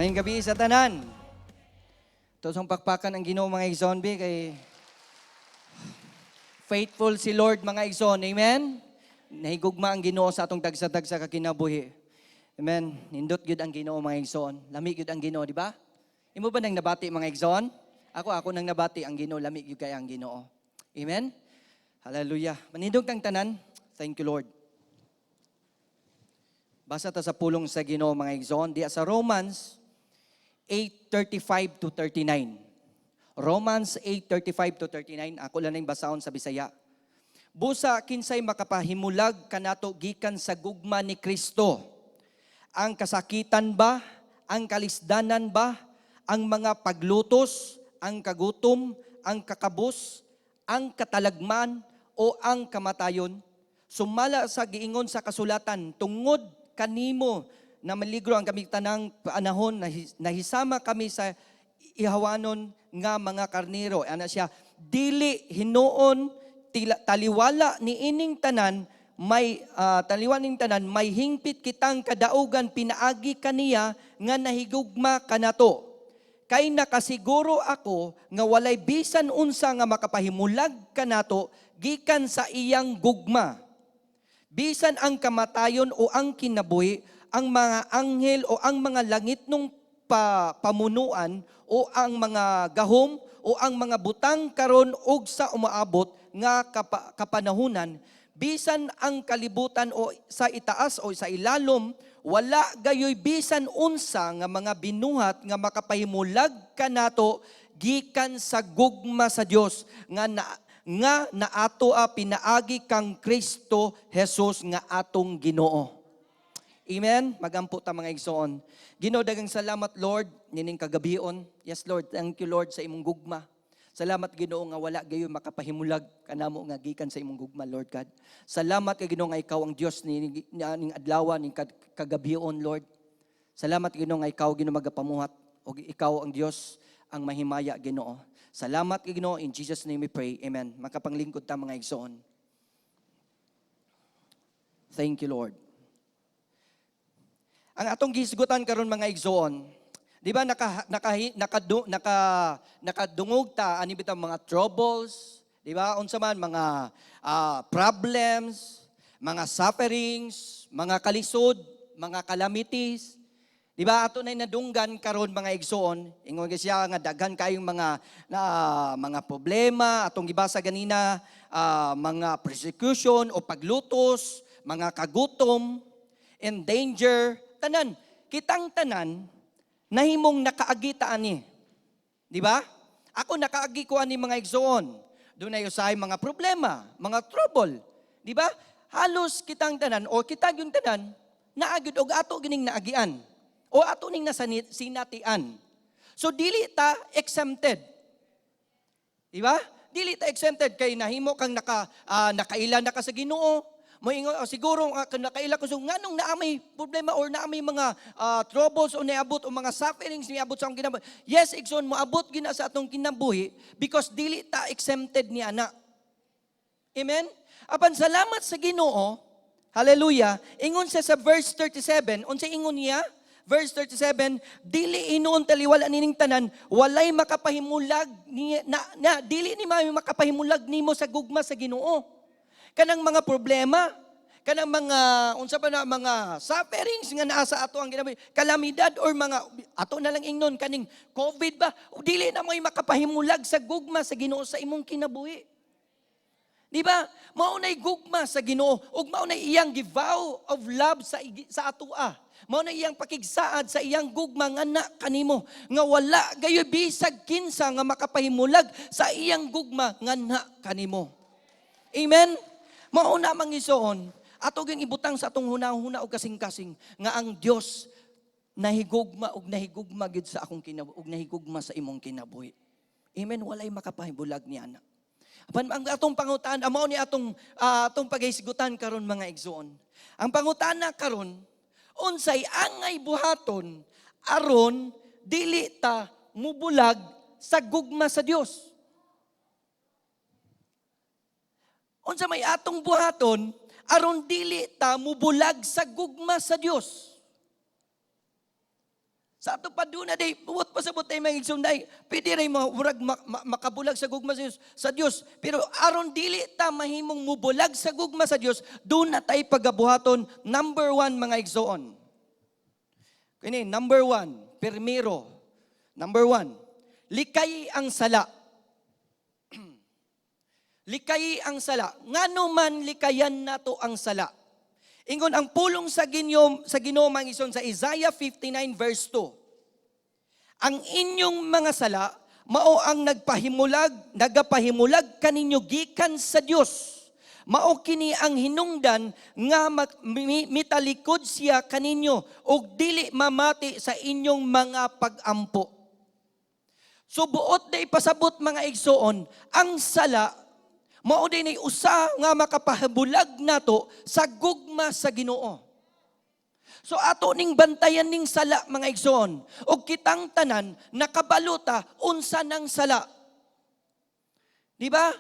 Maayong gabii sa tanan. Tusong pakpakan ang Ginoo, mga igsoon, kay faithful si Lord, mga igsoon. Amen. Nahigugma ang Ginoo sa atong tagsa-tagsa ka kinabuhi. Amen. Nindot gyud ang Ginoo, mga igsoon. Lami gyud ang Ginoo, di ba? Imo ba nang nabati, mga igsoon? Ako nang nabati ang Ginoo, lami gyud kay ang Ginoo. Amen. Hallelujah. Manindog tang tanan. Thank you, Lord. Basa ta sa pulong sa Ginoo, mga igsoon, diya sa Romans 8:35 to 39. Romans 8:35 to 39, ako lang ning basahon sa Bisaya. Busa kinsay makapahimulag kanato gikan sa gugma ni Kristo? Ang kasakitan ba? Ang kalisdanan ba? Ang mga paglutos, ang kagutom, ang kakabus, ang katalagman o ang kamatayon? Sumala sa giingon sa kasulatan, tungod kanimo na maligro ang kami tanang panahon, nahisama kami sa ihawanon nga mga karnero. Ana siya, dili hinuon tila, taliwala ni ining tanan may taliwala ning tanan may hingpit kitang kadaugan pinaagi kaniya nga nahigugma kanato. Kay nakasiguro ako nga walay bisan unsa nga makapahimulag kanato gikan sa iyang gugma. Bisan ang kamatayon o ang kinabuhi, ang mga anghel o ang mga langitnong pamunuan o ang mga gahom o ang mga butang karon og sa umaabot nga kapanahunan, bisan ang kalibutan o sa itaas o sa ilalom, wala gayoy bisan unsa nga mga binuhat nga makapahimulag kanato gikan sa gugma sa Dios nga na nga naato a pinaagi kang Kristo Jesus nga atong Ginoo. Amen. Magampo ta, mga igsoon. Ginoo, daghang salamat, Lord, nining kagabion. Yes, Lord, thank you, Lord, sa imong gugma. Salamat, Ginoo, nga wala gayon makapahimulag kanamo nga gikan sa imong gugma, Lord God. Salamat kay Ginoo nga ikaw ang Dios ni ning adlaw ning kagabion, Lord. Salamat, Ginoo, nga ikaw, Ginoo, magapamuhat ug ikaw ang Dios ang mahimaya, Ginoo. Salamat kay Ginoo. In Jesus' name we pray. Amen. Makapanglingkod ta, mga igsoon. Thank you, Lord. Ang atong gihisgutan karon, mga igsoon, di ba naka naka naka naka nakadungog ta ani bitaw mga troubles, di ba? Unsa man mga problems, mga sufferings, mga kalisod, mga calamities. Di ba ato na nadunggan karon, mga igsoon, ingon gyud siya nga daghan kayong mga na mga problema, atong gibasa ganina, mga persecution o paglutos, mga kagutom, in danger, tanan. Kitang tanan, nahimong nakaagi ta ani. Di ba? Ako, nakaagi ko ani, mga igsoon. Dunay usahay mga problema, mga trouble. Di ba? Halos kitang tanan o kita yung tanan, naagid og ato gining naagian. O ato ning sinatian. So dili ta exempted. Di ba? Dili ta exempted kay nahimo kang nakaila na ka sa Ginoo. Moingon oh, siguro kung nakaila ko, so nganong naa may problema or naa may mga troubles o niabot o mga sufferings niabot sa akong kinabuhi? Yes, igsoon, moabot gina sa atong kinabuhi because dili ta exempted ni ana. Amen? Apan salamat sa Ginoo, hallelujah, ingon siya sa verse 37, unsa ingon niya? Verse 37, dili hinuon taliwala nining tanan, walay makapahimulag ni, na dili ni may makapahimulag nimo sa gugma sa Ginoo. Kanang mga problema, kanang mga unsa pa na mga sufferings nga naa sa ato ang kinabuhi, kalamidad or mga ato na lang ingnon kaning COVID ba, dili na mo'y makapahimulag sa gugma sa Ginoo sa imong kinabuhi. Di ba? Mao na'y gugma sa Ginoo ug mao na'y iyang gi-vow of love sa atoa. Mao na iyang pakigsaad sa iyang gugma nga na kanimo nga wala gayoy bisag kinsa nga makapahimulag sa iyang gugma nga na kanimo. Amen. Mao na, mga igsoon, ato gyung ibutang sa atong hunahuna og kasing-kasing nga ang Dios nahigugma og nahigugma gid sa akong kinabuhi ug nahigugma sa imong kinabuhi. Amen. Walay makapahimulag ni ana. Apan ang atong pangutan, amo ni atong paghisgutan karon, mga igsoon. Ang pangutana karon, unsay angay buhaton aron dili ta mubulag sa gugma sa Dios? Unsa may atong buhaton aron dili ta mubulag sa gugma sa Dios? Sa ato pa doon na day, buot pasabot tayo mga igsoon day, pwede rin mo, murag makabulag sa gugma sa Dios. Pero aron dili ta mahimong mubulag sa gugma sa Dios, doon na tayo pagabuhaton, number one, mga igsoon. Kini, number one, primero, number one, likay ang sala. Likay ang sala. Ngano man likayan nato ang sala? Ingon ang pulong sa Ginoo, mga igsoon, sa Isaiah 59 verse 2. "Ang inyong mga sala mao ang nagpahimulag, nagapahimulag kaninyo gikan sa Dios. Mao kini ang hinungdan nga mitalikod siya kaninyo ug dili mamati sa inyong mga pagampo." So buot na ipasabot, mga igsoon, ang sala mao din ay usa nga makapabulag nato sa gugma sa Ginoo. So ato ning bantayan ning sala, mga igsoon, ug kitang tanan nakabalo ta unsa nang sala. Di ba?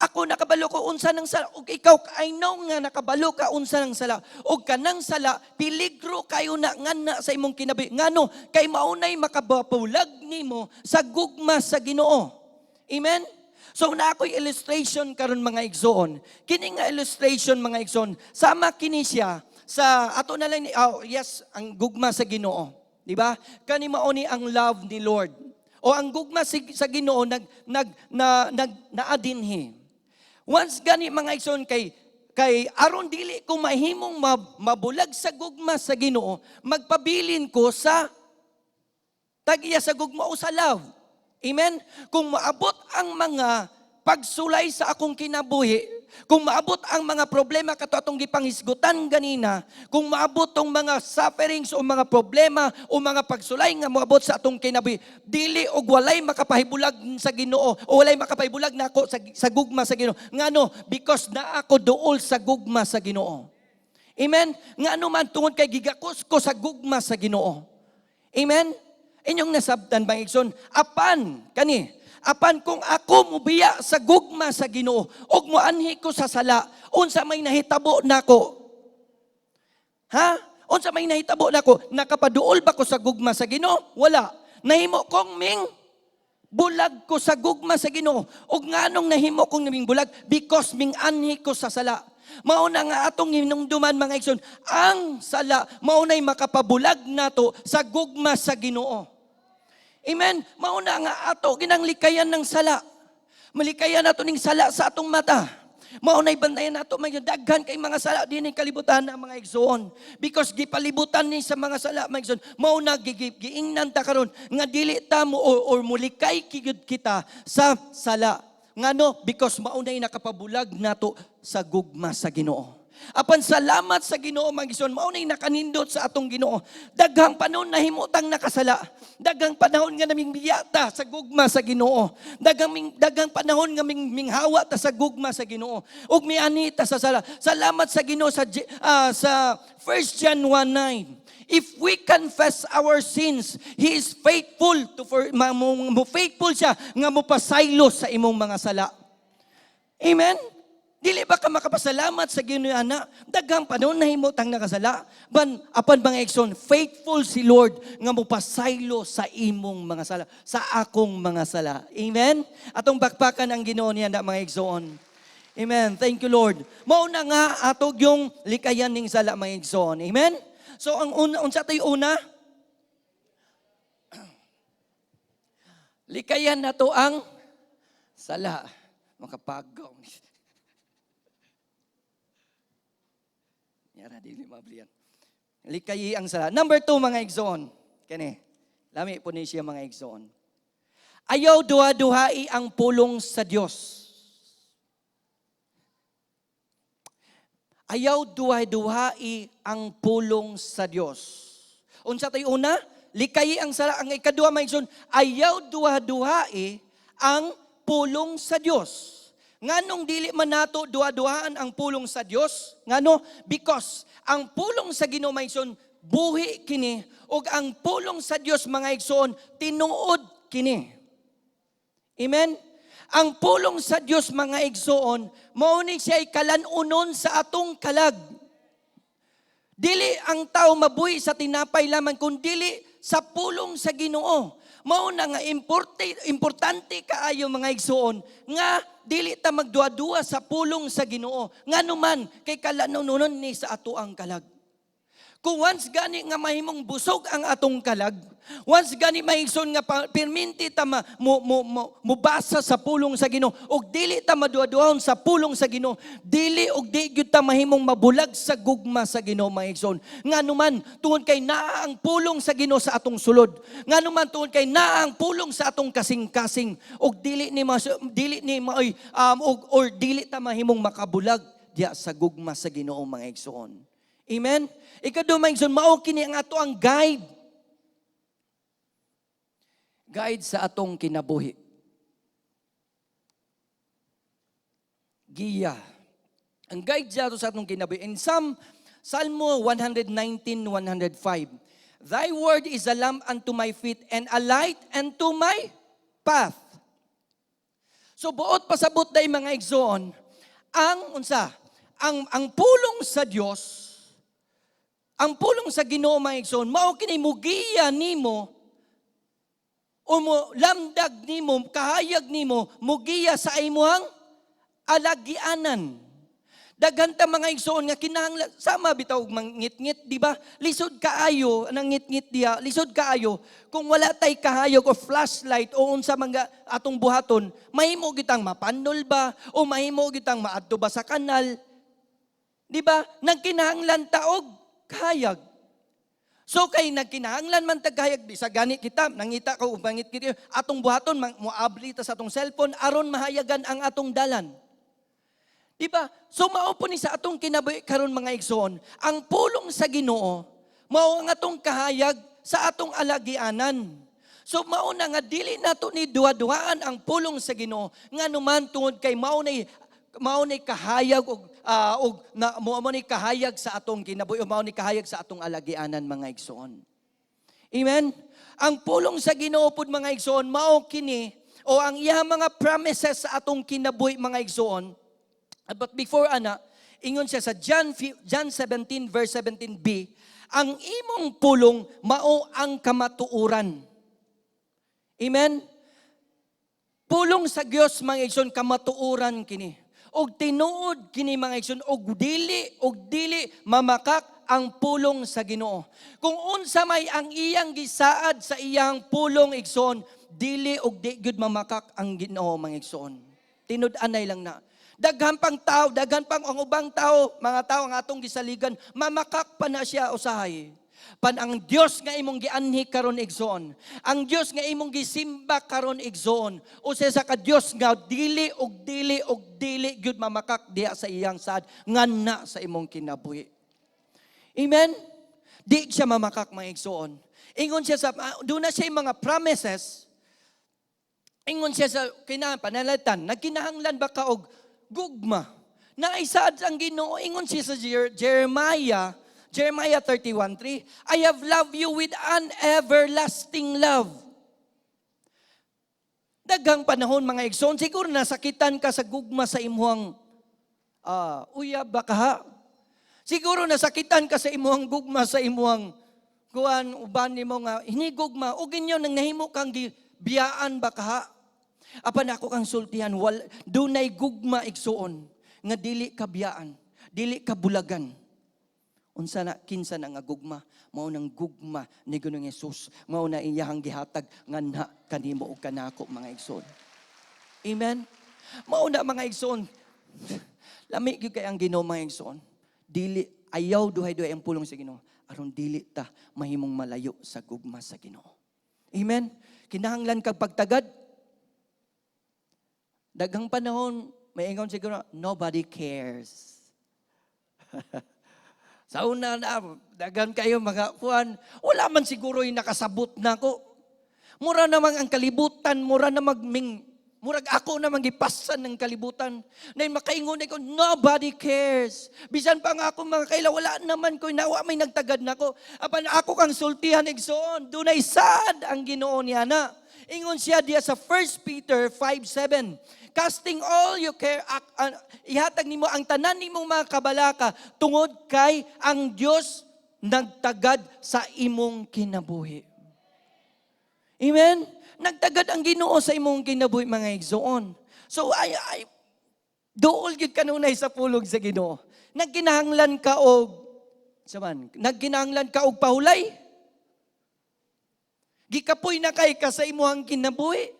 Ako nakabalo ko unsa nang sala, ug ikaw, I know nga nakabalo ka unsa nang sala. Ug kanang sala, peligro kayo na ngana sa imong kinabuhi. Ngano? Kay maunay makababulag nimo sa gugma sa Ginoo. Amen? So na ako'y illustration karon, mga igsoon. Kini nga illustration, mga igsoon, sama kini siya sa ato na lang oh, yes, ang gugma sa Ginoo. Di ba? Kani mao ni ang love ni Lord. O ang gugma sa Ginoo nag nag na nag naadinhi. Once gani, mga igsoon, kay kay aron dili ko mahimong mabulag sa gugma sa Ginoo, magpabilin ko sa tag-iya sa gugma o sa love. Amen? Kung maabot ang mga pagsulay sa akong kinabuhi, kung maabot ang mga problema kato atong gipanghisgutan ganina, kung maabot tong mga sufferings o mga problema o mga pagsulay nga moabot sa atong kinabuhi, dili og walay makapahibulag sa Ginoo o walay makapahibulag nako sa gugma sa Ginoo. Ngano? Because naa ako duol sa gugma sa Ginoo. Amen? Ngano man? Tungod kay gigakos ko sa gugma sa Ginoo. Amen? Inyong nasabtan, bang igsoon? Apan, kani, apan kung ako mubiya sa gugma sa Ginoo ug moanhi ko sa sala, unsa may nahitabo nako? Ha? Unsa may nahitabo nako? Nakapaduol ba ko sa gugma sa Ginoo? Wala. Nahimo kong ming bulag ko sa gugma sa Ginoo. Ug nganong nahimo kong naming bulag? Because ming anhi ko sa sala. Mao na nga atong hinumduman, mga igsoon, ang sala mao nay makapabulag nato sa gugma sa Ginoo. Amen. Mao na nga ato ginang likayan ng sala. Malikayan nato ning sala sa atong mata. Mao na'y bantayan nato mga daghan kay mga sala dinhi kalibutan na, mga igsoon. Because gipalibutan ni sa mga sala, mga igsoon. Mao na giingnan ta karon nga dili ta mo or mulikay gyud kita sa sala. Ngano? Because mao na'y nakapabulag nato sa gugma sa Ginoo. Apan salamat sa Ginoo, mga igsoon, mao na'y nakanindot sa atong Ginoo. Daghang panahon nahimutang nakasala. Daghang panahon nga naming biya ta sa gugma sa Ginoo. Daghang panahon nga minghawa ta sa gugma sa Ginoo. Ug mianhi ta sa sala. Salamat sa Ginoo sa 1 John 1:9. If we confess our sins, He is faithful to for mo faithful siya nga mopasaylo sa imong mga sala. Amen? Dili ba ka makapasalamat sa Ginoo ana? Daghang panahon nahimutang nakasala. Ban apan, mga igsoon, faithful si Lord nga mopasaylo sa imong mga sala, sa akong mga sala. Amen? Atong bakbakan ang Ginoo niya na, mga igsoon. Amen. Thank you, Lord. Mao na nga ato yung likayan ning sala, mga igsoon. Amen? So ang una, unsa tayo una? Likayan nato ang sala. Makapagaw. Yara, dili mabliyan. Likayi ang sala. Number two, mga igsoon. Kani, lami po ni siya, mga igsoon. Ayaw duha-duhai ang pulong sa Dios. Ayaw duha-duhai ang pulong sa Dios. Unsa tayo una? Likayi ang sala. Ang ikaduha, mga igsoon, ayaw duha-duhai ang pulong sa Dios. Nganong dili man nato duha-duhaan ang pulong sa Dios? Ngano? Because ang pulong sa Ginoo, mga igsoon, buhi kini, ug ang pulong sa Dios, mga igsoon, tinuod kini. Amen? Ang pulong sa Dios, mga igsoon, mao ni siya kalan-unon sa atong kalag. Dili ang tao mabuhi sa tinapay lamang, kun dili sa Sa pulong sa Ginoo. Mao na nga importante kaayo, mga igsuon, nga dili ta magduwa-duwa sa pulong sa Ginoo. Ngano man kay kalanonon ni sa atoang kalag. Kung once gani nga mahimong busog ang atong kalag, once gani mahigson nga pirminti ta mo, mubasa sa pulong sa Ginoo ug dili ta maduwa-duwahon sa pulong sa Ginoo, dili og di gyud ta mahimong mabulag sa gugma sa Ginoo, mga igsoon. Ngano man tungod kay naa ang pulong sa Ginoo sa atong sulod. Ngano man tungod kay naa ang pulong sa atong kasing-kasing ug dili ni maoy og or dili ta mahimong makabulag diya sa gugma sa Ginoo, mga igsoon. Amen? Ikaduha, mga igsoon, mao kini ang ato ang guide. Guide sa atong kinabuhi. Giya. Ang guide siya sa atong kinabuhi. In Salmo 119, 105, "Thy word is a lamp unto my feet and a light unto my path." So buot pasabot day, mga igsoon, ang unsa, ang pulong sa Dios, ang pulong sa Ginoo, mga igsoon, mao kini mugiya nimo o mo lamdag nimo, kahayag nimo, mugiya sa imuhang alagianan. Daghan ta, mga igsoon, nga kinahanglan sama bitaw og mangitngit, di ba? Lisod kaayo ang ngitngit diya, lisod kaayo kung wala tay kahayag o flashlight o unsa mga atong buhaton, mahimo gitang mapanol ba o mahimo gitang maadto ba sa kanal. Di ba? Nagkinahanglan ta og kahayag. So kay nagkinahanglan man tag kahayag, bisa gani kita nangita ko ug mangitngit, atong buhaton moabli ta sa atong cellphone aron mahayagan ang atong dalan. Di ba? So mao po ni sa atong kinabuhi karon, mga igsoon, ang pulong sa Ginoo mao ang atong kahayag sa atong alagianan. So mao na nga dili nato ni duwa-duhaan ang pulong sa Ginoo, ngano man tungod kay mao nay kahayag og na mao ni kahayag sa atong kinabuhi o mao ni kahayag sa atong alagianan, mga igsoon. Amen. Ang pulong sa Ginoo pud, mga igsoon, mao kini o ang iyang mga promises sa atong kinabuhi, mga igsoon. But before ana, ingon siya sa John 17 verse 17b, "Ang imong pulong mao ang kamatuoran." Amen? Pulong sa Dios, mga igsoon, kamatuoran kini. Og tinuod kini, mga igsoon, og dili mamakak ang pulong sa Ginoo. Kung unsa may ang iyang gisaad sa iyang pulong, igsoon, dili og di gyud mamakak ang Ginoo, mga igsoon. Tinud-anay lang na. Daghan pang tao, daghan pang ang ubang tao, mga tao ang atong gisaligan, mamakak pa na siya usahay. Pan ang Dios nga imong gianhi karon, igsoon, ang Dios nga imong gisimba karon, igsoon, usa sa ka Dios nga dili og dili og dili gyud mamakak diha sa iyang saad nganna sa imong kinabuhi. Amen? Di siya mamakak, mga igsoon. Ingon siya sa doon na siya mga promises. Ingon siya sa kina panalatan, nagkinahanglan ba ka og gugma? Naisaad ang Ginoo, ingon siya sa Jeremiah 31:3, "I have loved you with an everlasting love." Daghang panahon, mga igsoon, siguro nasakitan ka sa gugma sa imuhang uyab ba ka? Siguro nasakitan ka sa imuhang gugma sa imuhang kuan uban nimo nga hinigugma ug inyo nang nahimo kang biyaan ba ka? Apan ako kang sultihan, dunay gugma, igsuon, nga dili ka biyaan, dili ka bulagan. Unsa na, kinsa na nga gugma? Mao nang gugma ni Ginoong Hesus. Mao na iyahang gihatag nganha kanimo ug kanako, mga igsoon. Amen. Mao na, mga igsoon. Lami gyud kay ang Ginoo, mga igsoon. Dili ayaw duhay-duhay ang pulong sa Ginoo aron dili ta mahimong malayo sa gugma sa Ginoo. Amen. Kinahanglan kag pagtagad. Daghang panahon may ingon siguro, "Nobody cares." Sa una na, daghan kayo mga kuan, wala man siguro yung nakasabot na ko. Mura namang ang kalibutan, mura na magming, murag ako namang gipasan ng kalibutan. Nay makaingon ko, "Nobody cares. Bisan pa nga ako mga kaila, wala naman ko, nawa may nagtagad nako." Apan ako kang sultihan, igsoon, dunay sad ang Ginoo niya na. Ingon siya diya sa 1 Peter 5:7, "Casting all your care," ihatag nimo ang tanan nimong mga kabalaka tungod kay ang Dios nagtagad sa imong kinabuhi. Amen? Nagtagad ang Ginoo sa imong kinabuhi, mga igsoon. So ay duol gyud kanunay sa pulong sa Ginoo. Nagkinahanglan ka og saman, nagkinahanglan ka og pahulay. Gikapoy na kay ka sa imong kinabuhi.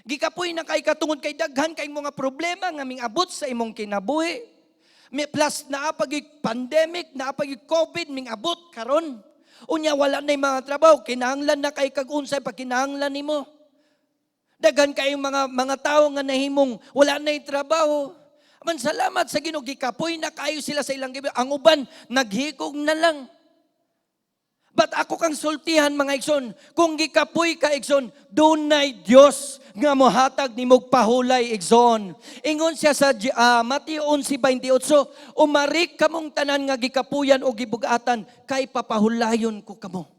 Gikapoy na kay ka tungod kay daghan kay mga problema nga mingabot sa imong kinabuhi. May plus naa pag pandemic, naa pag COVID mingabot karon. Unya wala na mga trabaho, kinahanglan na kay kag unsay pagkinahanglan nimo. Daghan kayong mga tao nga nahimong wala na trabaho. Man salamat sa Ginoo, gikapoy na kayo sila sa ilang gabi. Ang uban naghikog na lang. But ako kang sultihan, mga igsoon, kung gikapoy ka, igsoon, dunay Dios nga mohatag nimog pahulay, igsoon. Ingon siya sa Mateo 11:28, "Umarik kamong tanan nga gikapuyan o gibugatan, kay papahulayon ko kamo."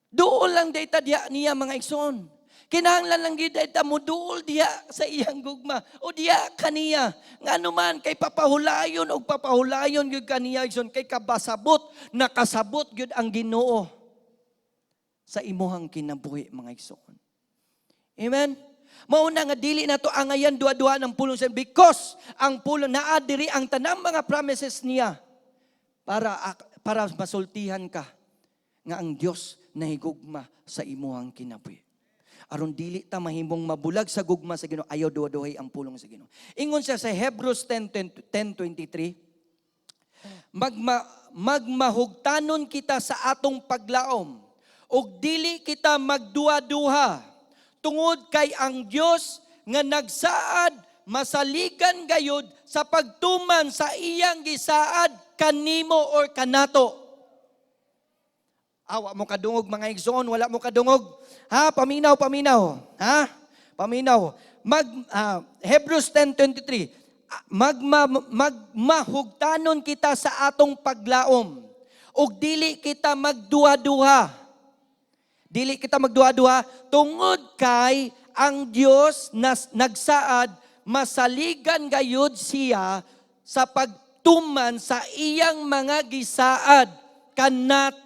Duol lang data diya niya, mga igsoon. Kinahanglan lang gyud data mo duol diya sa iyang gugma o diya kaniya. Ngano man kay papahulayon og papahulayon gyud kaniya, igsoon, kay kabasabot nakasabot gyud ang Ginoo sa imuhang kinabuhi, mga igsoon. Amen. Mao na nga dili nato angayan duha-duha ng pulong sa because ang pulong naa diri ang tanang mga promises niya para masultihan ka nga ang Dios nahigugma sa imuhang kinabuhi. Aron dili ta mahimong mabulag sa gugma sa Ginoo, ayaw duha-duhay ang pulong sa Ginoo. Ingon siya sa Hebrews 10:23, "Magmahugtanon kita sa atong paglaom ug dili kita magduha-duha tungod kay ang Dios nga nagsaad masaligan gayud sa pagtuman sa iyang gisaad kanimo or kanato." Awa mo kadungog, mga igsoon, wala mo kadungog. Ha, paminaw, paminaw. Ha? Paminaw. Hebrews 10:23. "Magmahugtanon kita sa atong paglaom ug dili kita magduha-duha. Dili kita magduha-duha tungod kay ang Dios nas, nagsaad masaligan gayud siya sa pagtuman sa iyang mga gisaad kanato."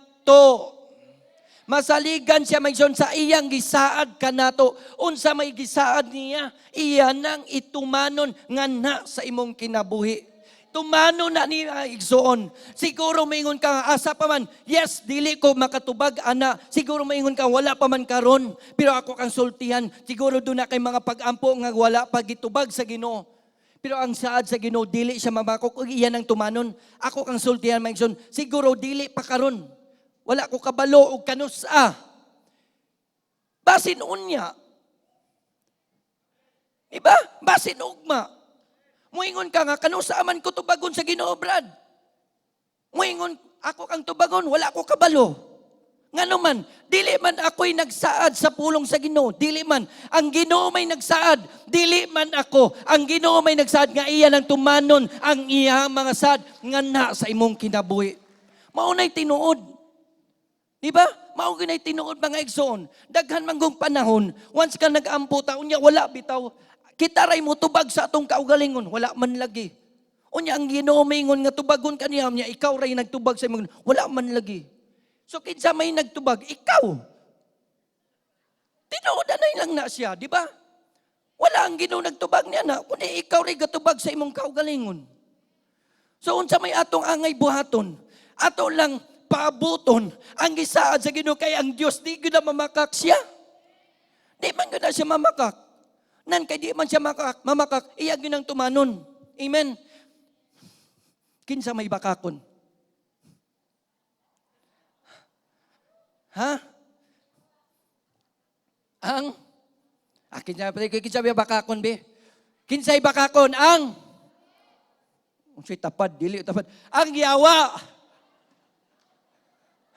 Masaligan siya may sa iyang gisaad kanato. Unsa may gisaad niya, iya nang itumanon nga na sa imong kinabuhi. Tumano na niya, igsoon. Siguro maingon ka nga, asa pa man, yes, dili ko makatubag, ana. Siguro maingon ka, wala pa man karon. Pero ako kang sultihan, siguro doon na kay mga pag-ampo nga wala pa gitubag sa Ginoo. Pero ang saad sa Ginoo, dili siya mamakok, ug iya nang tumanon. Ako kang sultihan, mga igsoon, siguro dili pa karon. Wala ko kabalo og kanusa. Basin unya. Diba? Basin ugma. Muingon ka nga, kanusa man ko tubagon sa Ginoo, Brad? Muingon, ako kang tubagon, wala ko kabalo. Ngano man, dili man ako'y nagsaad sa pulong sa Ginoo, dili man. Ang Ginoo may nagsaad, dili man ako. Ang Ginoo may nagsaad nga iya nang tumanon ang iyang mga saad nga na sa imong kinabuhi. Mao na'y tinuod. Di ba? Mao ginay tinuod, mga igsoon. Daghan man gong panahon, once ka nag-ampo ta, unya wala bitaw. Kita ray mo tubag sa atong kaugalingon, wala man lagi. Unya ang Ginoo maingon nga tubagon kaniya, unya ikaw ray nagtubag sa imong, wala man lagi. So kinsa may nagtubag? Ikaw. Tinuod na lang na siya, di ba? Wala ang Ginoo nagtubag niya na, kundi ikaw ray gatubag sa imong kaugalingon. So unsa may atong angay buhaton? Ato lang paabuton ang gisaad sa Ginoo kay ang Dios di gyud na mamakak siya. Di man gyud na siya mamakak. Nan kay di man siya mamakak, iya gyud ang tumanon. Amen. Kinsa may bakakon? Ha? Ang kinsa kinsa may bakakon be? Kinsay bakakon ang unsay tapad, dili tapad. Ang yawa.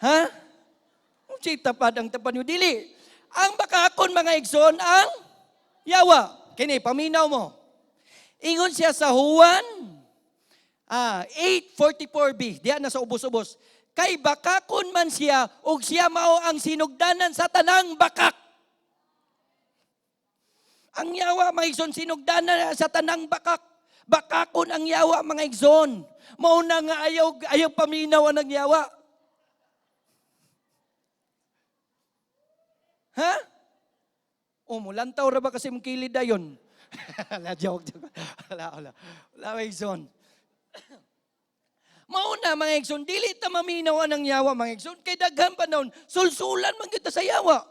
Ha? Unsay tapad ang tapad niyo dili. Ang bakakon, mga igsoon, ang yawa. Kini paminaw mo. Ingon siya sa Juan 8:44b. Diyan na sa ubos-ubos. "Kay bakakon man siya ug siya mao ang sinugdanan sa tanang bakak." Ang yawa, mga igsoon, sinugdanan sa tanang bakak. Bakakon ang yawa, mga igsoon. Mao na nga ayaw ayaw paminaw ang yawa. Oh, mulantaw ra ba kasi mong kilid dayon? Wala, joke, joke. Wala, wala. Wala, mga igsoon. Mauna, mga igsoon, dili ta maminaw ang yawa, mga igsoon. Kay daghan pa noon, sulsulan man kita sa yawa.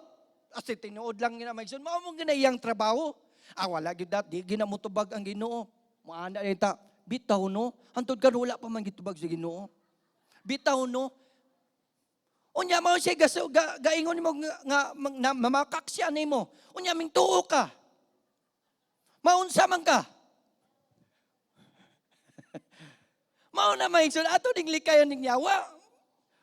As tinuod lang gina, mga igsoon, mao mo gina iyang trabaho. Ah, wala gyud dat, di gina motubag ang Ginoo. Moana ni ta, bitaw no, hantod karon wala pa man gitubag sa Ginoo. Bitaw no. Unya mao siya gaingon nimo nga na, mamakaksya nimo. Unya ming tuo ka. Maunsa man ka. Mao na, mga igsoon, ato ning likayan ning yawa.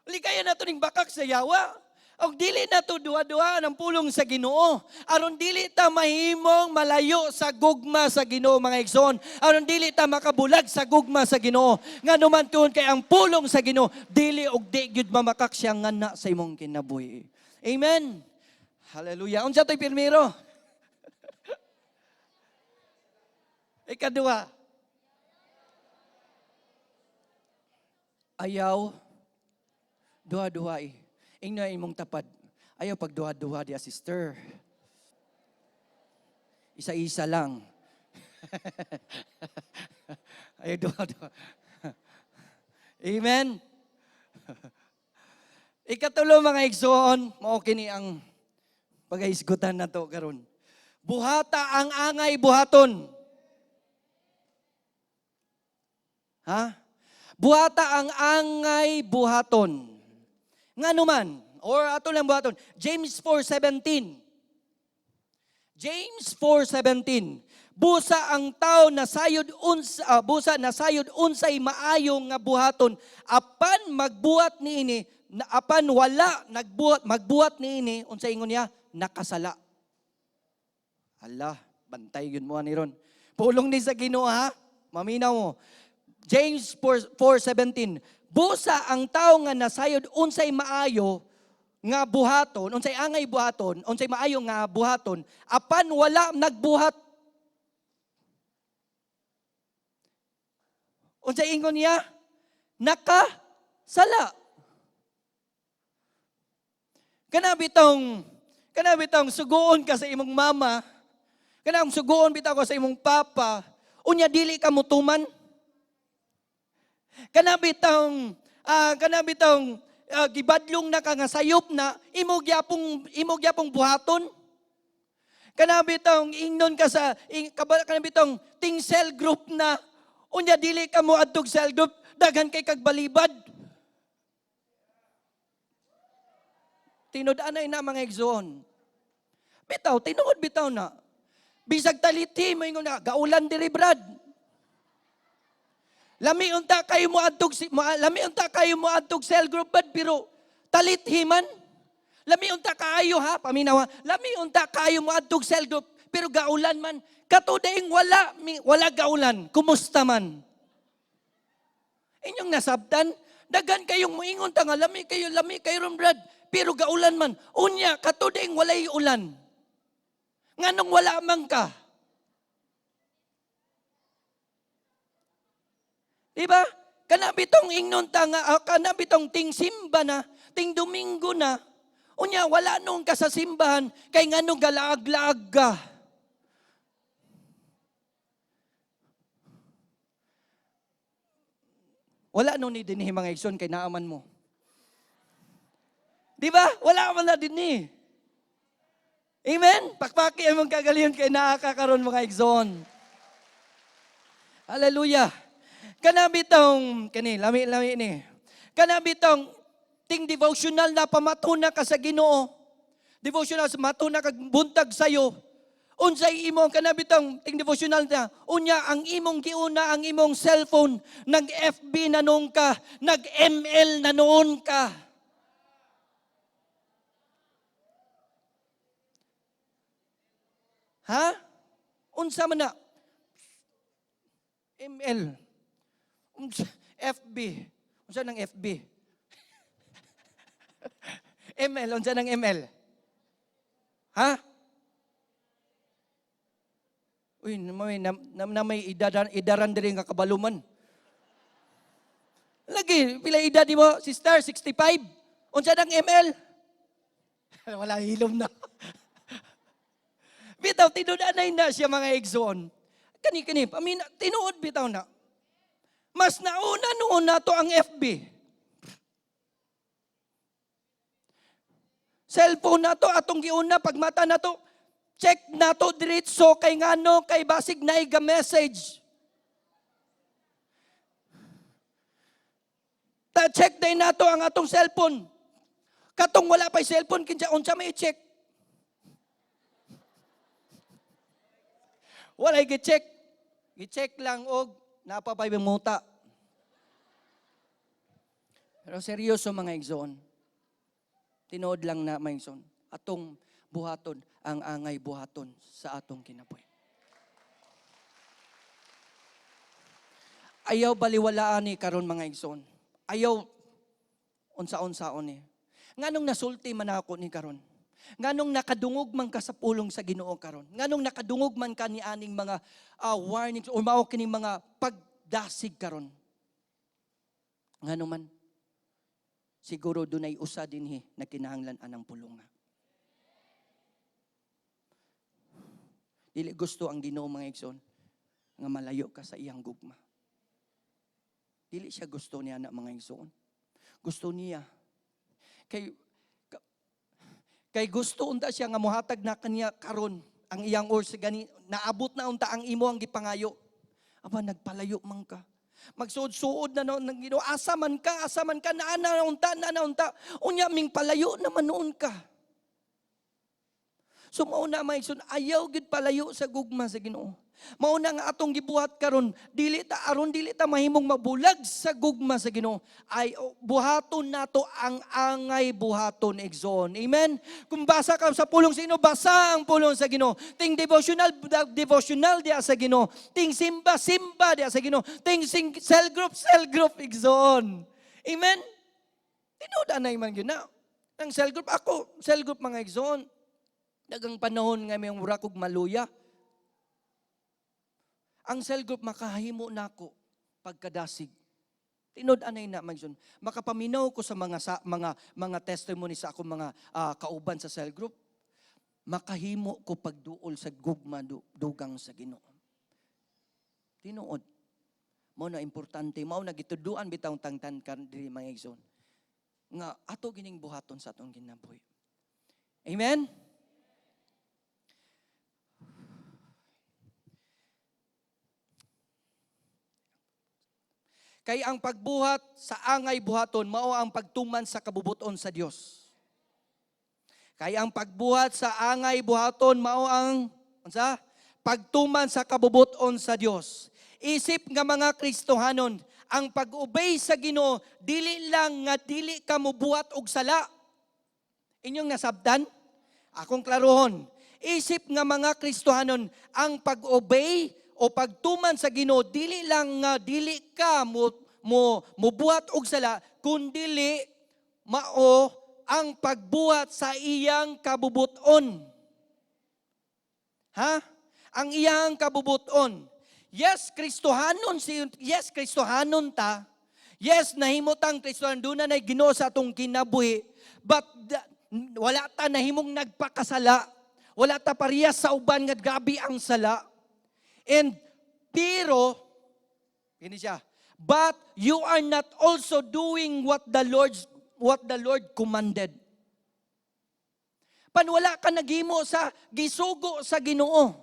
Likayan nato ning bakak sa yawa. Og dili na to duha-duha ang pulong sa Ginoo. Aron dili ta mahimong malayo sa gugma sa Ginoo, mga igsoon. Aron dili ta makabulag sa gugma sa Ginoo. Ngano man tuon kay ang pulong sa Ginoo dili og di gyud mamakak siya nga na sa imong kinabuhi. Amen. Hallelujah. Unsa to'y pirmiro? Ikaduha. Ayaw duha-duha eh. Ingna imong tapad. Ayaw pagduha-duha diya, sister. Isa-isa lang. Ayaw duha-duha. Amen. Ikatulo, mga igsoon, mao kini ang pagahisgutan nato karon. Buhata ang angay buhaton. Ha? Buhata ang angay buhaton. Ngano man, or ato lang buhaton. James 4:17. James 4:17. Busa ang tao na sayod unsa, busa na sayod unsay maayo nga buhaton, apan magbuhat niini, na, apan wala nagbuhat magbuhat niini, unsay ingon niya? Nakasala. Allah, bantay yun mo ani ron. Pulong ni sa Ginoo ha. Maminaw mo. James 4:17. Busa ang tao nga nasayod unsay maayo nga buhaton, unsay angay buhaton, unsay maayo nga buhaton, apan wala nagbuhat. Unsay ingon niya? Nakasala. Kana bitong suguon ka sa imong mama, kanang suguon bitaw ka sa imong papa, unya dili ka mutuman. Kana bitong gibadlong na ka nga sayop na imo gyapong buhaton. Kana bitong ingnon ka sa ing, kana bitong ting cell group na, unya dili ka mo adtog cell group, daghan kay kag balibad. Tinud anay na, mga igsoon. Bitaw, tinuod bitaw na. Bisag taliti mo ingon na gaulan diri, brad. Lami unta kayo mo adtog si, lami unta kayo mo adtog cell group, bad, pero talithi man. Lami unta kaayo ha, paminaw ha. Lami unta kayo mo adtog cell group pero gaulan man. Katudaing wala mi, wala gaulan, kumusta man? Inyong nasabtan, daghan kayong moingon ta nga lami kayo ron, brad, pero gaulan man. Unya katudaing walay ulan. Nganong wala man ka? Diba? Kana bitong ingnon ta nga, kana bitong ting simba na, ting Domingo na, unya wala nung ka sa simbahan, kay nganong galaag-laag ka. Wala nung ni dinhi, mga igsoon, kay naaman mo. Diba? Wala man na dinhi. Amen? Pakpaki ang mong kagaliyon kay naa ka karon, mga igsoon. Hallelujah. Kana bitong, kani, lami-lami ni. Kana bitong, ting devotional na pamatuna ka sa Ginoo. Devotional, matuna kag buntag sayo. Unsay imong kana bitong ting devotional na, unya ang imong giuna ang imong cellphone, nag-FB na noon ka, nag-ML na noon ka. Ha? Unsa man na? ML. Unsa, FB. Unsa nang FB? ML, unsa nang ML? Ha? Uy, na may idaran diri nga kabaluman. Lagi, pila edad di mo, sister? 65. Unsa nang ML? Wala, hilom na. Bitaw, tinud-anay na siya, mga igsoon. Kani, kani, paminawa, tinuod bitaw na. Mas nauna noon nato ang FB. Cellphone nato, atong giuna, pagmata nato, check nato diretso kay ngano, kay basig naiga message. Ta check din nato ang atong cellphone. Katong wala pa'y cellphone, kinsa unsa may i-check? Walay gi-check. Gi-check lang og napapay muta. Pero seryoso, mga igsoon. Tinuod lang na, mga igsoon. Atong buhaton ang angay buhaton sa atong kinabuhi. Ayaw baliwalaan ni karon, mga igsoon. Ayaw unsa-unsaon ni. Nganong nasulti man ako ni karon? Nganong nakadungog man ka sa pulong sa Ginoo karon? Nganong nakadungog man ka ni aning mga warnings o mao kining mga pagdasig karon? Ngano man siguro dunay usa dinhi na kinahanglan anang pulonga. Dili gusto ang Ginoo, mga igsoon, nga malayo ka sa iyang gugma. Dili siya gusto niya na, mga igsoon. Gusto niya kay gusto unta siya nga mohatag na kaniya karon ang iyang or sa gani naabot na unta ang imo ang gipangayo. Aba, nagpalayo man ka. Magsuod-suod na noon ng Ginoo. Asa man ka, naa na unta, naa na unta. Unya ming palayo naman noon ka. So mao na, mga igsoon, ayaw gid palayo sa gugma sa Ginoo. Mao na nga atong gibuhat karon, dili ta aron dili ta mahimong mabulag sa gugma sa Ginoo. Ay oh, buhaton nato ang angay buhaton, igsoon. Amen. Kung basa ka sa pulong sa Ginoo, basa ang pulong sa Ginoo. Ting devotional, devotional diya sa Ginoo. Ting simba, simba diya sa Ginoo. Ting cell group, cell group, igsoon. Amen. Tinuod anay man gyud na. Ang cell group ako, cell group, mga igsoon. Dagang panahon nga may mura kog maluya. Ang cell group makahimo nako pagkadasig. Tinud anay na, mga igsoon. Makapaminaw ko sa mga testimony sa akong mga kauban sa cell group. Makahimo ko pagduol sa gugma dugang sa Ginoo. Tinuod. Mao na importante, mao na gituduan bitaw tangtan kan diri, mga igsoon. Nga ato gining buhaton sa atong kinabuhi. Amen. Kay ang pagbuhat sa angay buhaton mao ang pagtuman sa kabubuton sa Dios. Kay ang pagbuhat sa angay buhaton mao ang unsa? Pagtuman sa kabubuton sa Dios. Isip nga mga Kristohanon, ang pag-obey sa Ginoo dili lang nga dili ka mobuhat og sala. Inyong nasabtan? Akong klarohon. Isip nga mga Kristohanon, ang pag-obey o pagtuman sa Ginoo dili lang nga dili ka mo mobuhat og sala, kundili mao ang pagbuhat sa iyang kabubuton. Ha? Ang iyang kabubuton. Yes, Kristohanon ta. Yes, nahimo tang Kristohanon, doon na Ginoo sa atong kinabuhi. But wala ta nahimong nagpakasala. Wala ta parehas sa uban nga grabe ang sala. And pero kini siya, but you are not also doing what the Lord commanded. Pan wala ka naghimo sa gisugo sa Ginoo.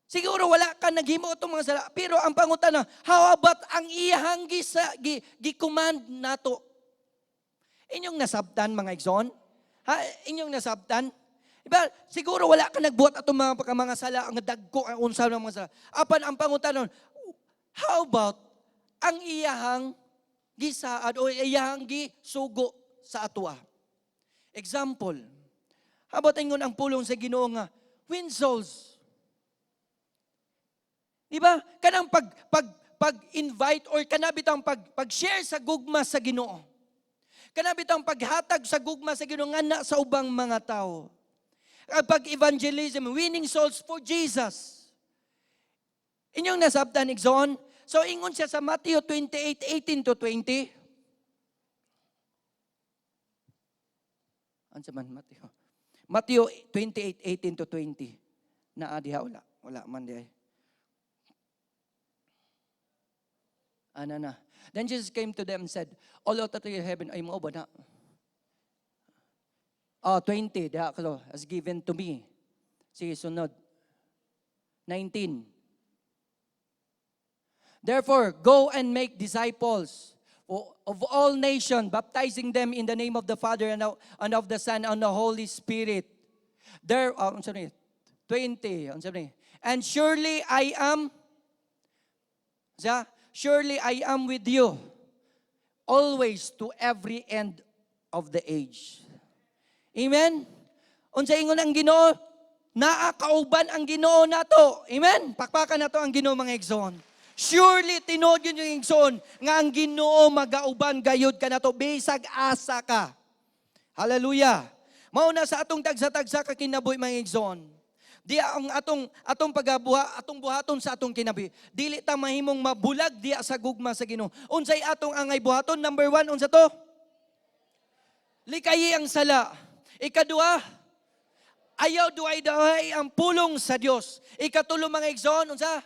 Siguro wala ka naghimo itong mga sala, pero ang pangutana, how about ang iyahang gi-command nato? Inyong nasabtan, mga igsoon? Ha, inyong nasabtan? Diba, siguro wala ka nagbuhat atong mga sala, ang dagko, ang unsa ng mga sala. Apan ang pangutana, how about ang iyahang gisaad o iyahang gisugo sa atwa? Example, how about ingon ang pulong sa Ginoo nga, win souls? Di ba? Kanang pag invite or kanabitang pag-share sa gugma sa Ginoo. Kanabitang paghatag sa gugma sa Ginoo nga na sa ubang mga tao. Ang pag-evangelism, winning souls for Jesus. Inyong nasabtan, igsoon? So ingon siya sa Matthew 28:18 to 20. Ano man Matthew? Matthew 28:18 to 20. Naa diha wala? Wala man diay. Ana na. Then Jesus came to them and said, "All authority in heaven," ay mao ba na? Ah, 20, diha ko, "has given to me." Sige, sunod. 19. "Therefore, go and make disciples of all nations, baptizing them in the name of the Father and of the Son and the Holy Spirit." There, sorry, 20, sorry. "And surely I am, siya, surely I am with you always to every end of the age." Amen? Unsa ingon ang Ginoo? Naa kauban ang Ginoo nato. Amen? Pakpakan nato ang Ginoo, mga igsoon. Surely tinuod yun yung igsoon nga ang Ginoo magauban gayud kanato bisag asa ka. Hallelujah. Mao na sa atong tagsa-tagsa ka kinabuhi, mga igsoon. Di ang atong atong pagabuha, atong buhaton sa atong kinabuhi. Dili ta mahimong mabulag diya sa gugma sa Ginoo. Unsay atong angay buhaton? Number 1, unsa to? Likayi ang sala. Ikaduha, ayaw duay-duay ang pulong sa Dios. Ikatulo, mga igsoon, unsa?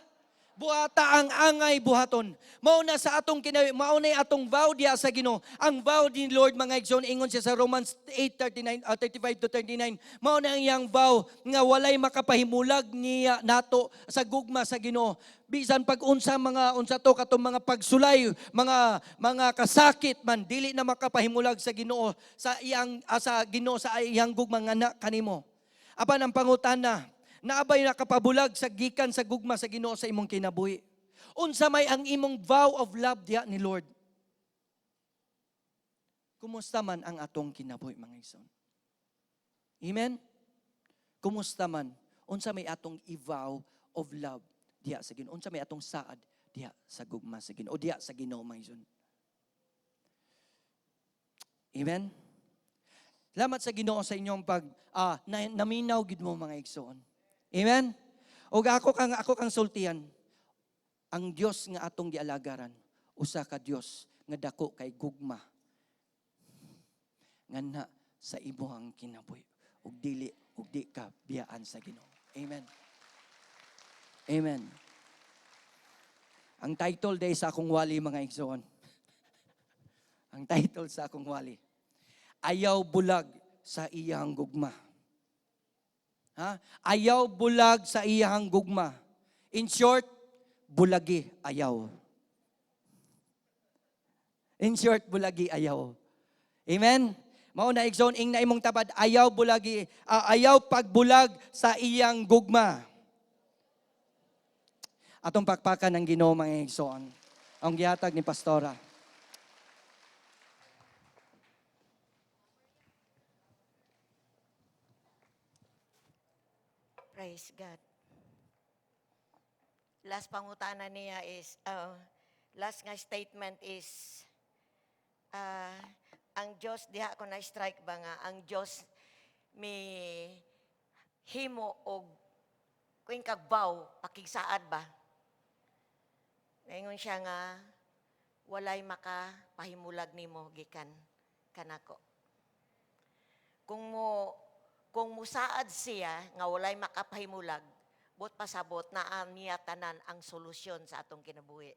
Buhata ang angay buhaton. Mao na sa atong kinabuhi, mao na atong vow diya sa Ginoo. Ang vow ni Lord, mga igsoon, ingon siya sa Romans 8:39 35 to 39. Mao na ang iyang vow nga walay makapahimulag niya nato sa gugma sa Ginoo. Bisan pag unsa mga unsa to katong mga pagsulay, mga kasakit man, dili na makapahimulag sa Ginoo sa iyang sa Ginoo sa iyang gugma nga na kanimo. Apan ang pangutana, naabay nakapabulag sa gikan sa gugma sa Ginoo sa imong kinabuhi? Unsa may ang imong vow of love diha ni Lord? Kumusta man ang atong kinabuhi, mga igsoon? Amen? Kumusta man? Unsa may atong i-vow of love diha sa Ginoo? Unsa may atong saad diha sa gugma sa Ginoo? O diha sa Ginoo, mga igsoon? Amen? Salamat sa Ginoo sa inyong pag naminaw gid mo, mga igsoon. Amen? Og ako kang sultian, ang Dios nga atong gialagaran, usa ka Dios nga dako kay gugma nga na sa imong kinabuhi ug dili ug di ka biyaan sa Ginoo. Amen. Amen. Ang title day sa akong wali, mga igsoon. Ang title sa akong wali, "Ayaw Bulag sa Iyang Gugma." Ha? Ayaw bulag sa iyang gugma. In short, bulagi ayaw. In short, bulagi ayaw. Amen? Mao na, igsoon, ing na imong tabad, ayaw bulagi, ayaw pagbulag sa iyang gugma. Atong pakpakan ng Ginoo, mga igsoon. Ang gihatag ni Pastora. Praise God. Last pangutana niya is, last nga statement is, ang Diyos, diha ko na-strike ba nga, ang Diyos mi himo og kuing kag vow, pakigsaad ba? Ngayon siya nga, walay makapahimulag nimo gikan kanako. Kung musaad siya nga walay makapahimulag, but pasabot naa niya tanan ang solusyon sa atong kinabuhi.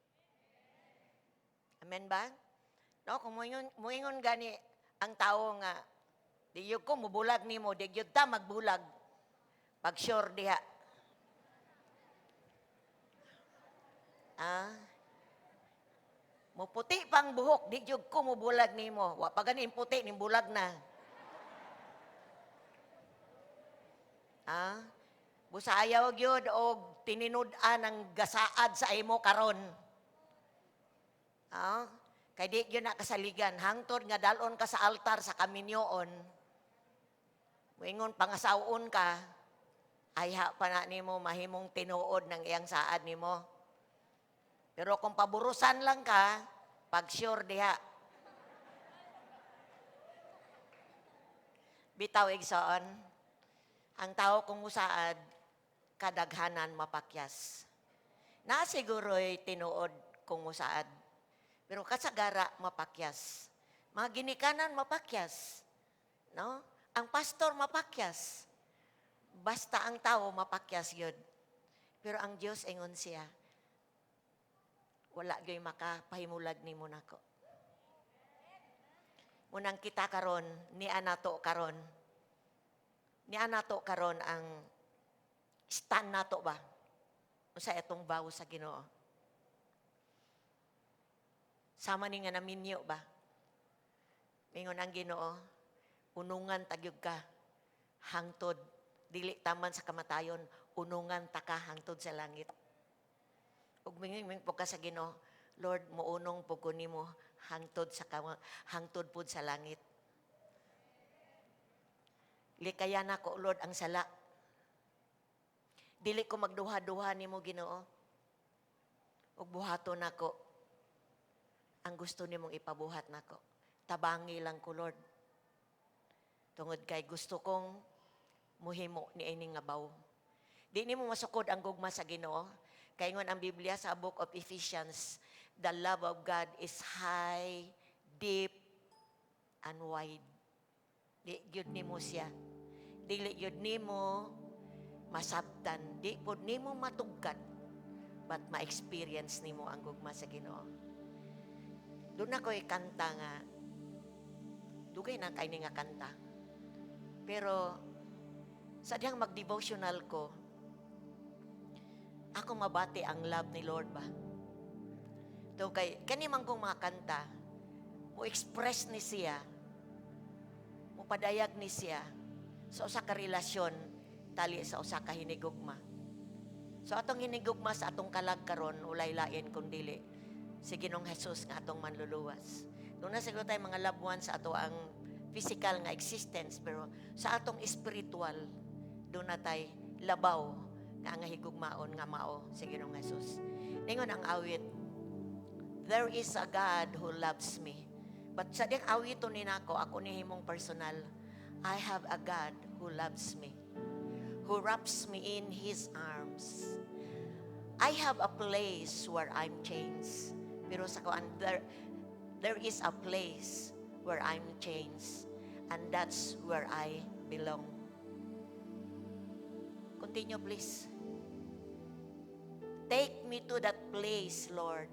Amen ba? No, kung muingon gani ang tao nga di yun ko mubulag nimo, di gyud ta magbulag. Pag sure diha. Ah. Muputi pang buhok, di gyud ko mubulag nimo. Wa pa gani puti ning bulag na. Ah, busa ayaw gyud og tininud-an ang gasaad sa imo karon. Ah, kay di gyud na kasaligan hangtod nga dalon ka sa altar sa kaminyoon. Moingon pangasawon ka, ayha pa na nimo mahimong tinuod ng iyang saad nimo. Pero kung paburusan lang ka, pag sure diha. Bitaw, igsoon, ang tao kung musaad, kadaghanan mapakyas. Na siguro'y tinuod kung musaad. Pero kasagara mapakyas. Mga ginikanan mapakyas. No? Ang pastor mapakyas. Basta ang tao mapakyas yun. Pero ang Dios, ingon siya, wala gyoy makapahimulag nimo nako. Munang kita karon, niya nato karon. Niya nato karon ang stand nato ba? Unsa itong vow sa Ginoo? Sama ni nga naminyo ba? Mingon ang Ginoo, unungan ta gyud ka hangtod dili taman sa kamatayon, unungan ta ka hangtod sa langit. Ug mingon po ka sa Ginoo, "Lord, muunong po ko nimo hangtod pud sa langit. Likayan nako, Lord, ang sala. Dili ko magduha-duha nimo, Ginoo. Ug buhaton nako ang gusto nimong ipabuhat nako. Tabangi lang ko, Lord. Tungod kay gusto kong muhimo ni ini nga vow." Di nimo masukod ang gugma sa Ginoo. Kay ingon ang Biblia sa Book of Ephesians, the love of God is high, deep, and wide. Di gyud nimo siya. Dili gyud nimo masabtan, di pud nimo matugkad, but ma-experience nimo ang gugma sa Ginoo. Doon ako kanta nga, dugay na kay ni nga kanta. Pero sa diyang mag-devotional ko, ako mabati ang love ni Lord ba. To kay kani man kong mga kanta, mo express ni siya, mo padayag ni siya sa usa ka relasyon tali sa usa ka hinigugma. So atong hinigugma sa atong kalag karon, walay lain kun dili si Ginoong Jesus nga atong manluluwas. Doon na siguro tayo mga loved ones sa ato ang physical nga existence, pero sa atong spiritual doon na tay labaw nga ang higugmaon nga mao si Ginoong Jesus. Ningon ang awit, "There is a God who loves me." But sa diyang awit ni nako, ako ni himong personal, I have a God who loves me, who wraps me in His arms. I have a place where I'm changed. Pero sa kuan, there is a place where I'm changed. And that's where I belong. Continue, please. Take me to that place, Lord.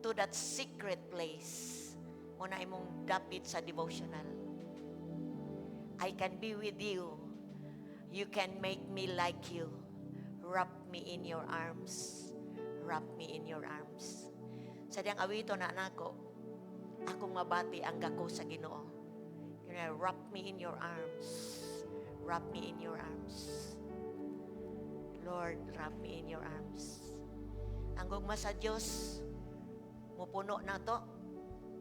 To that secret place. Muna imong dapit sa devotional. I can be with you. You can make me like you. Wrap me in your arms. Wrap me in your arms. Sa diyang awito na nako, akong mabati ang gako sa Ginoo. Wrap me in your arms. Wrap me in your arms. Lord, wrap me in your arms. Ang gugma sa Dios, mupuno na to,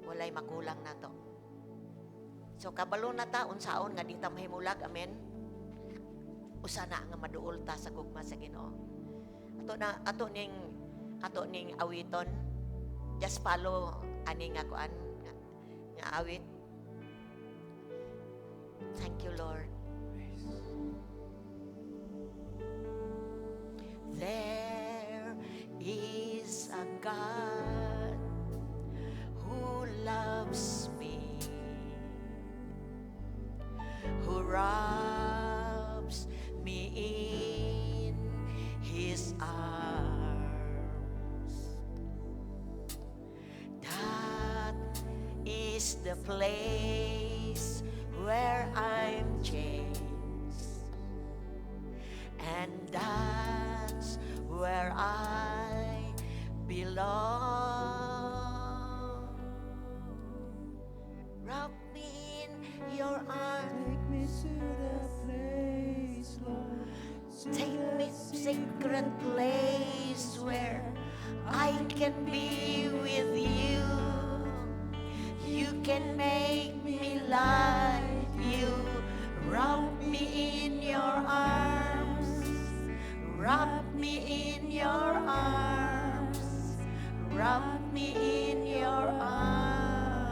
walay makulang na to. So kabalo na ta unsaon nga di ta mahimulag, amen. Usa na nga maduol ta sa gugma sa Ginoo. Ato na ato ning awiton. Just follow ani nga kuan nga awit. Thank you, Lord. There is a God who loves me, who wraps me in His arms. That is the place where I'm changed. And that's where I belong. Wrap me in your arms. Take me to the place, Lord. To Take the me secret place where I can be with you. You can make me like you. Wrap me in your arms. Wrap me in your arms. Wrap me in your arms.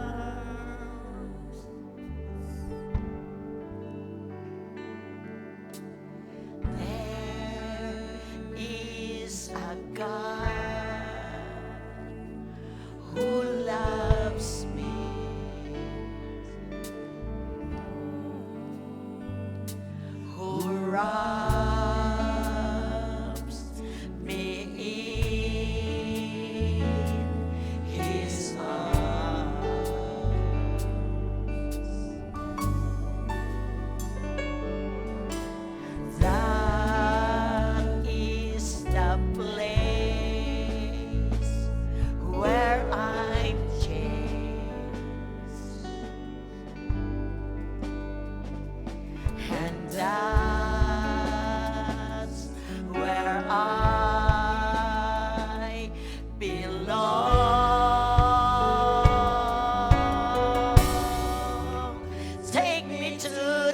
There is a God who loves me, Wraps me in His arms. That is the place where I'm changed. And that's where I belong. Take me to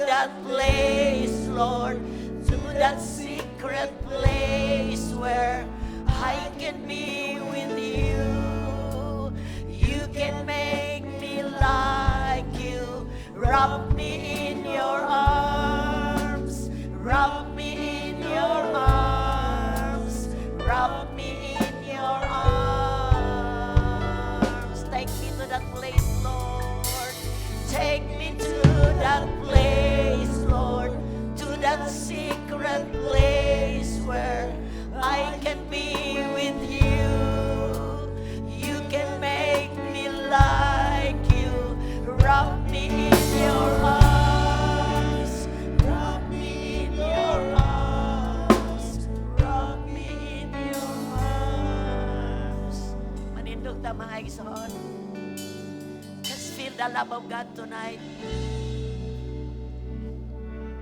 that place, Lord, to that secret place where I can be with you. You can make me like you. Wrap me in your arms. Wrap me in your arms. Wrap me in your arms. Take me to that place, Lord. Take me to that place, Lord. To that secret place where I can be with you. You can make me like you. Wrap me in your arms. Wrap me in your arms. Wrap me in your arms. Manindog ta, mga igsoon. Just feel the love of God tonight.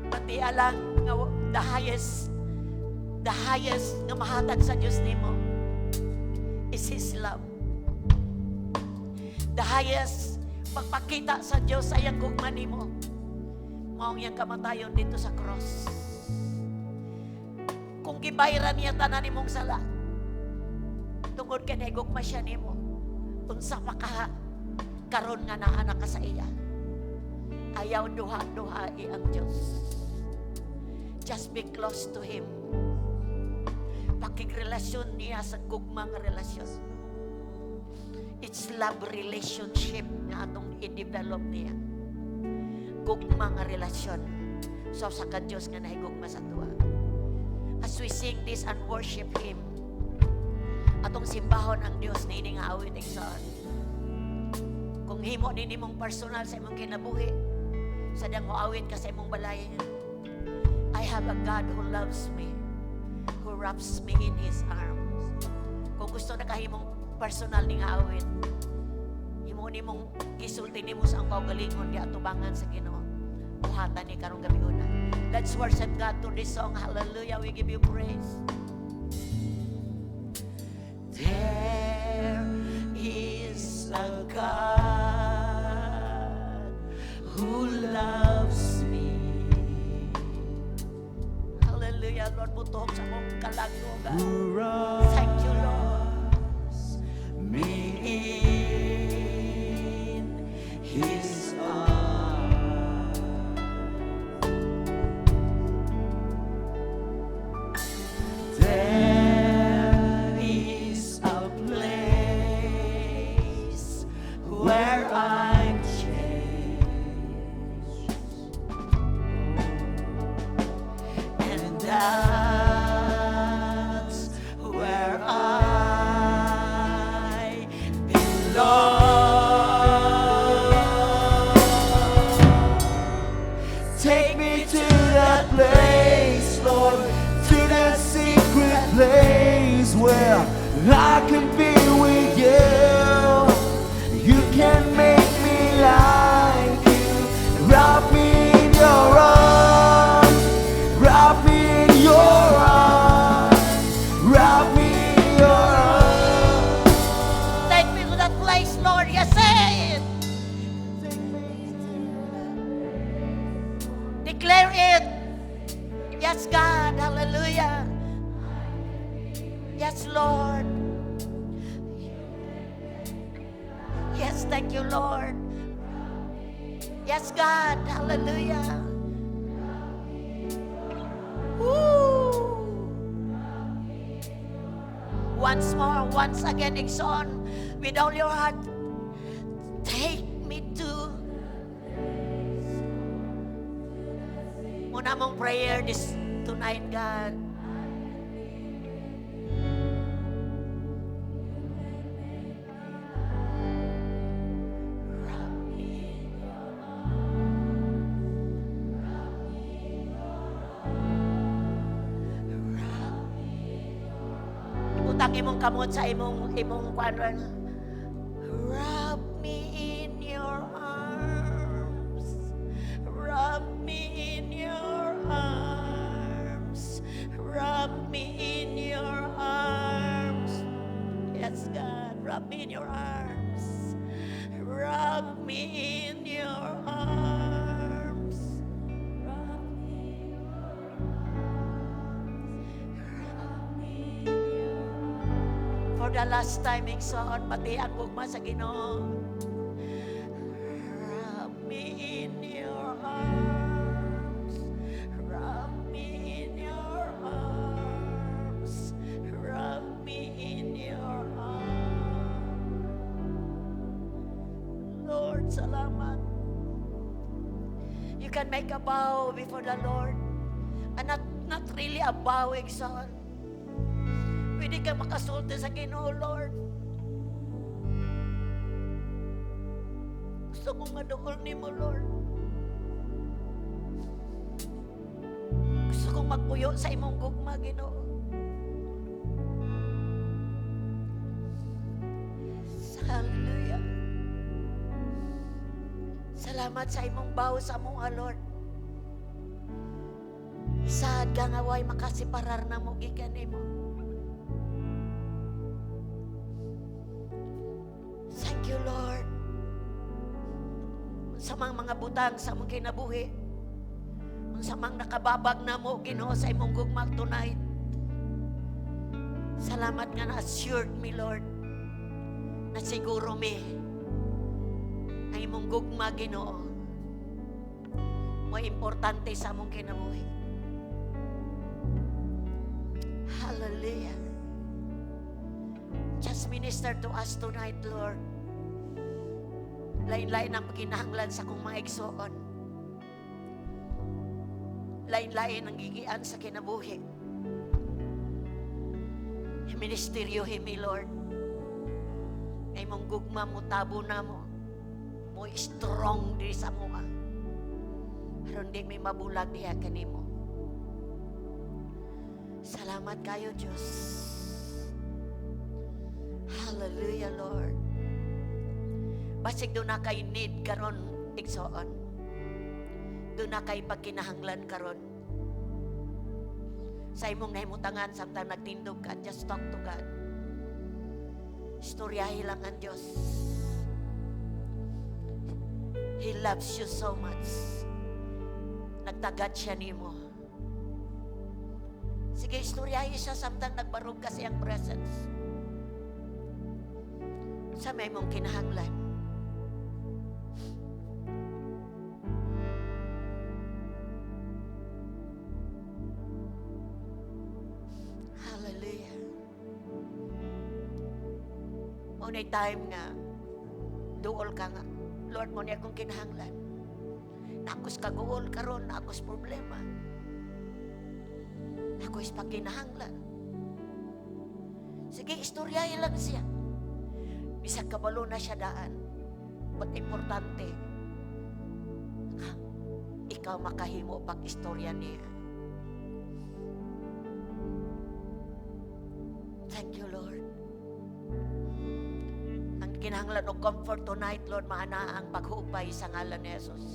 Pati alang nga the highest nga mahatag sa Dios nimo is His love. The highest pagpakita sa Dios sa iyang gugma nimo, maong iyang kamatayon dito sa cross. Kung gibayran niya tanan nimong sala, tungod kay nahigugma siya nimo, unsa pa ka karon nga naa na ka sa iya? Ayaw duha-duhai ang Dios. Just be close to Him. Pakigrelasyon niya sa gugma nga relasyon. It's love relationship nga atong i-develop niya. Gugma nga relasyon. So sa ka Dios nga nahigugma sa atoa. As we sing this and worship Him, atong simbahon ang Dios niini nga awit, igsoon. Kung himo ni nimong personal sa imong kinabuhi, sa dang moawit ka sa imong balay, "I have a God who loves me, who wraps me in His arms." Kung gusto na kahimong personal ni nga awit, himo nimong gisulti nimo sa ang kaugalingon di atubangan sa Ginoo. Buhatan ni karong gabi una. Let's worship God to this song. Hallelujah. We give you praise. There is a God who loves me. Hallelujah, Lord. Butuhog sa akong kalag, oh God. Who Thank you, Lord. Wraps me in His arms. There is a place where I'm changed. And that's where I belong. Take me to that place, Lord, to that secret place where I can be with you. You can make me like you. Wrap me in your arms. Wrap me in your arms. Wrap me in your arms. Take me to that place, Lord. Yes, say it. Declare it. Yes, God. Hallelujah. Yes, Lord. Yes, thank you, Lord. Yes, God. Hallelujah. Woo. Once more, once again, igsoon, with all your heart, take me to. Muna mong prayer this tonight, God. Wrap me in your arms. Wrap me in your arms. Ibutang imong kamot sa imong kuan. Wrap me in your arms. Wrap me in your arms. Wrap me in your arms. Yes, God, wrap me in your arms. Wrap me in your arms. Wrap me in your arms. Wrap me in your arms. For the last time, igsoon, pati ang gugma sa Ginoo. Wrap me in your arms. Wrap me in your arms. Wrap me in your arms. Lord, salamat. You can make a bow before the Lord. And not really a bow, igsoon. Pwede ka makasulti sa Ginoo, "Lord. Gusto kong maduol nimo, Lord. Gusto kong magpuyo sa imong gugma, Ginoo." Hallelujah. Salamat sa imong bow sa among, Lord. Isaad ka nga way makasiparar namo gikan nimo. Thank you, Lord. Unsa mang mga butang sa among kinabuhi, unsa mang nakababag namo, Ginoo, sa imong gugma tonight. Salamat nga na-assured me, Lord, na siguro mi ang imong gugma, Ginoo, mo importante sa among kinabuhi. Hallelujah. Just minister to us tonight, Lord. Lain-lain ang pakinahanglan sa akong mga igsoon. Lain-lain ang gigian sa kinabuhi. Ministeryo mi, Lord. Nga imong gugma mo tabo namo. Mo strong diri sa amoa. Aron di mi mabulag diha kanimo. Salamat kayo, Diyos. Hallelujah, Lord. Basig duna kay need karon, igsoon. Duna kay pagkinahanglan karon. Sa imong nahimutangan samtang nagtindog ka, just talk to God. Istoryahi lang ang Diyos. He loves you so much. Nagtagad siya nimo. Sige, istoryahi siya samtang nagbarog ka sa iyang presence. Sa may mong kinahanglan. Hallelujah. Mao na time nga duol ka nga, "Lord, mao ni akong kinahanglan. Nakos kaguol karon, nakos problema. Ako is pagkinahanglan." Sige, istoryahin lang siya. Bisag kabalo na siya daan. But importante, ikaw makahimo pag istorya niya. Thank you, Lord. Ang kinahanglan og comfort tonight, Lord, maana ang paghupay sa ngalan ni Jesus.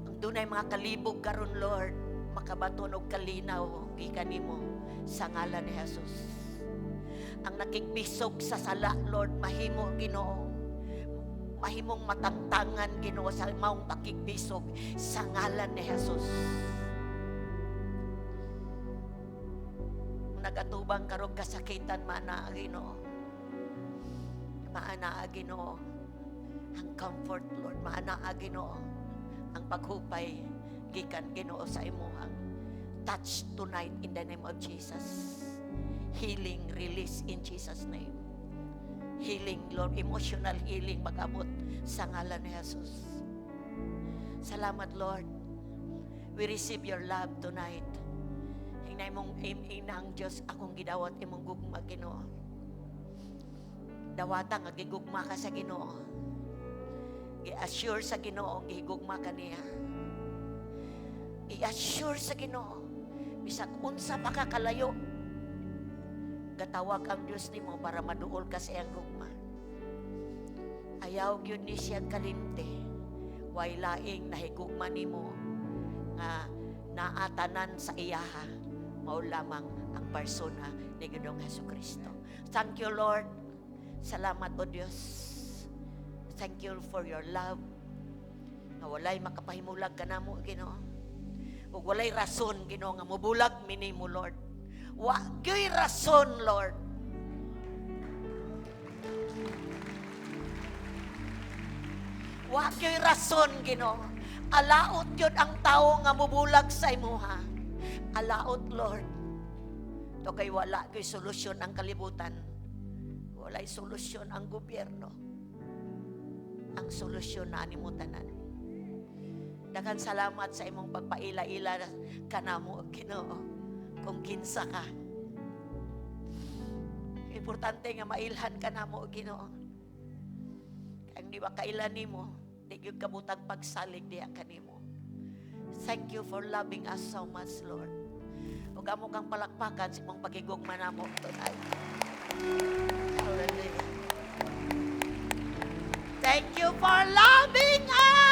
Ang dunay mga kalibog karon, Lord, makabaton og kalinaw gikan nimo sa ngalan ni Jesus. Ang nakigbisog sa sala, Lord, mahimo, Ginoo, mahimong matangtangan, Ginoo, sa maong pakigbisog sa ngalan ni Jesus. Nagatubang karog kasakitan, maana, Ginoo. Maana, Ginoo, ang comfort, Lord, maana, Ginoo, ang paghupay gikan, Ginoo, sa imuhang touch tonight in the name of Jesus. Healing release in Jesus' name. Healing, Lord, emotional healing mag-abot sa ngalan ni Jesus. Salamat, Lord. We receive your love tonight. Inay mong ina ang Diyos, akong gidawat imong gugma, Ginoo. Dawata nga gigugma ka sa Ginoo. Gi-assure sa Ginoo, gigugma ka niya. I-assure sa Ginoo. Bisag unsa pa ka kalayo, gatawag ang Dios nimo para maduol ka sa iyang gugma. Ayaw gyud ni siya kalimti. Way laing nahigugma nimo nga naatanan sa iyaha, mao lamang ang persona ni Ginoong Hesus Kristo. Thank you, Lord. Salamat, O Dios. Thank you for your love. Nga walay makapahimulag kanamo, Ginoo. Ug walay rason, Ginoo, nga mubulag mi nimo, Lord. Wa gyuy rason, Lord. Wa gyuy rason, Ginoo. Alaot gyud ang tawo nga mubulag sa imuha. Alaot, Lord. To kay wala gyuy solusyon ang kalibutan. Walay solusyon ang gobyerno. Ang solusyon na nimo tanan. Daghan salamat sa imong pagpaila-ila kanamo, Ginoo, kung kinsa ka. Importante nga mailhan ka namo, Ginoo. Kay di ba kailan nimo, di gyud kabutag pagsalig diha kanimo. Thank you for loving us so much, Lord. Ug amo kang palakpakan sa imong pagigugma namo tonight. Hallelujah. Thank you for loving us.